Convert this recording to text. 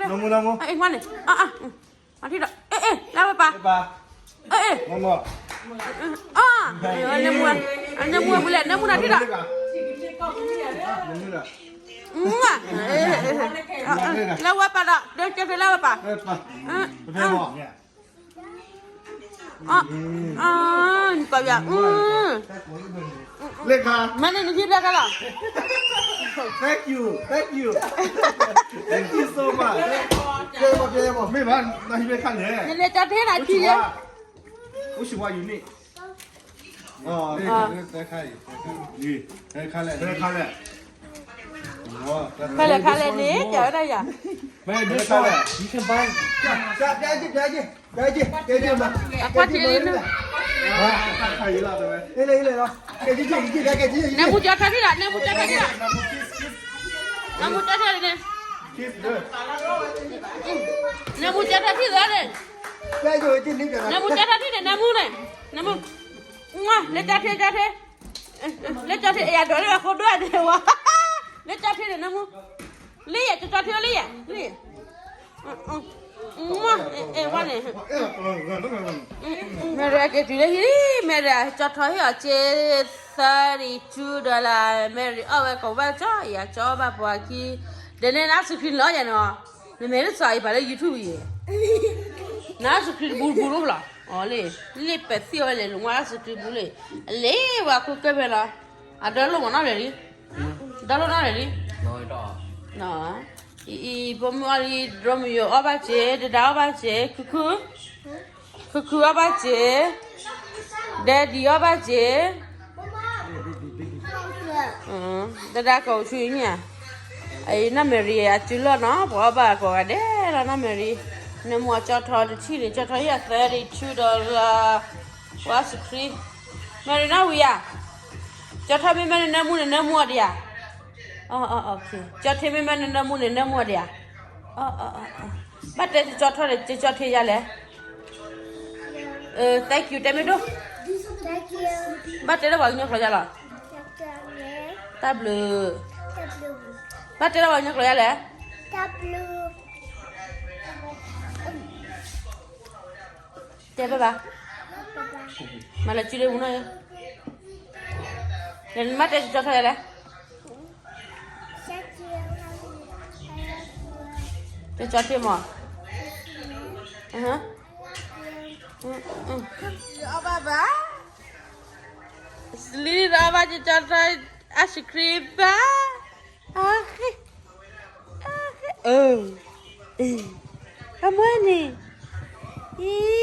နမူနမူ အ့ၣ် မၤန့ၣ် အါ အါ အထံၣ်ဒီး အ့ၣ် အ့ၣ် လၢဝဲပၢ် အ့ၣ် အ့ၣ် မမ အါ နမူ နမူဝဲပူၤလဲၣ် နမူနထံၣ်ဒီး လၢဝဲပၢ်ဒီး ဒိကဲဖဲလၢဝဲပၢ် အ နကီးယၤ လ့ခါ မၤန့ၣ်နထံၣ်ဘျဲၣ်ခါလီၤ Thank you, thank you, thank you so much. မ့ၢ်ဘၣ် နဟံးဘျဲၣ်ခါန့ၣ် နလဲၤကၠီထ့နၤထံၣ်ယဲ အိၣ်ဆူၣ်ဝါယူၤန့ၣ် ဖဲလဲၣ်ခါလဲၣ်န့ၣ် ကဝဲဒၣ်ယၤ မ့ၢ်ဒ်သိး you can buy အကွၢ်ထံလံနု နမူကၠီထီၣ်ထံၣ်ဒီး နမူကၠီထီၣ်ထံၣ်ဒီး နမူကၠီထီၣ်ထံၣ်န့ၣ် နမူကၠီထီၣ်ထံၣ်ဒီးန့ၣ် နမူကၠီထီၣ်ထံၣ်န့ၣ် နမူန့ၣ် နမူ လၢကၠီထံၣ် ကၠီထံၣ် လၢကၠီထံၣ် ယဒိးန့ၢ်ဝဲဃိဒိၣ်ဒဲးဝဲ လၢကၠီထံၣ်န့ၣ် နမူ လံယဲ ကၠီထံၣ်လံယဲ လံယဲ မ့ၢ်ဝဲန့ၣ် မဲရၤက့ၤတုၤလၢဟံၣ် မဲရၤကၠီထီၣ်ဟ့ၣ်အီၤက့ thirty two dollar မဲရၤအီၣ်ဝဲကိးဘၣ်ကၠီ ယၤကၠီဘၣ်ပှၤခံ ဒီးန့ၣ် ice cream လီၤယၤနီၤ နမဲာ်လၢစီၤအံၤပာ်လၢ YouTube ယဲ န ice cream တဘူးတဘူးလီၤ အီၤလံ လ့ပသံၣ်အီၤဝဲလဲၣ် နဝဲ ice cream တဘူးလံ အလံဝဲခိၣ်ကဲဖဲလီၤ အဒီလိၣ်မးနီၣ်လဲၣ်လံ ဒီလိၣ်နီၣ်လဲၣ်လံ အံၤ ဖိမုၣ်အီၣ်လံ ဒြိမယိၤအီၣ်ဘၣ်စ့ ဒဒါအီၣ်ဘၣ်စ့ ခုခု ခုခုအီၣ်ဘၣ်စ့ Daddy အီၣ်ဘၣ်စ့ ဒဒါကအိၣ်ဆူညါ အံၤ နီၢ်မဲာ်ရံၤ အစုလီၢ်နီၤ ပှၤအီၣ်ဘၣ်ကိးဂၤဒဲးလီၤ နီၢ်မဲာ်ရံၤ နမူအကၠီထီၣ်တထံၣ်န့ၣ် ကၠီထီၣ်ဟ့ၣ်အီၤ thirty two dollar ဝဲ ice cream မဲာ်ရံၤနီၢ်ဝံၤဧါ ကၠီထီၣ်မ့ၢ်မ့ၢ်န့ၣ် နမူန့ၣ် နမူအီၤဒံးဧါ ကၠီထီၣ်မ့ၢ်မ့ၢ်န့ၣ် နမူန့ၣ် နမူအီၤဒံးဧါ ဘၣ်တဲကၠီထီၣ်န့ၣ် ကၠီထီၣ်ယၤလဲၣ် thank you တဲမ့ၢ်ဒိၣ် ဘၣ်တဲလၢပှၤကညီကျိာ်ယၤလီၤ တၢ်ဘျုး ဘၣ်တဲလၢပှၤကညီကျိာ်ယၤလဲၣ် တဲဘၣ်ဘၣ် မၤလၢစုလၢမူနီၢ် နမ့ၢ်တဲကၠီထီၣ်ယၤလဲၣ် တဲကၠီထီၣ်မး အီၣ်ဘၣ်ဘၣ် လံဒီးအီၣ်ဘၣ်ကၠီထီၣ် ice cream ဘၣ် အဃ့ အဃ့ အမွဲန့ၣ် အံၤ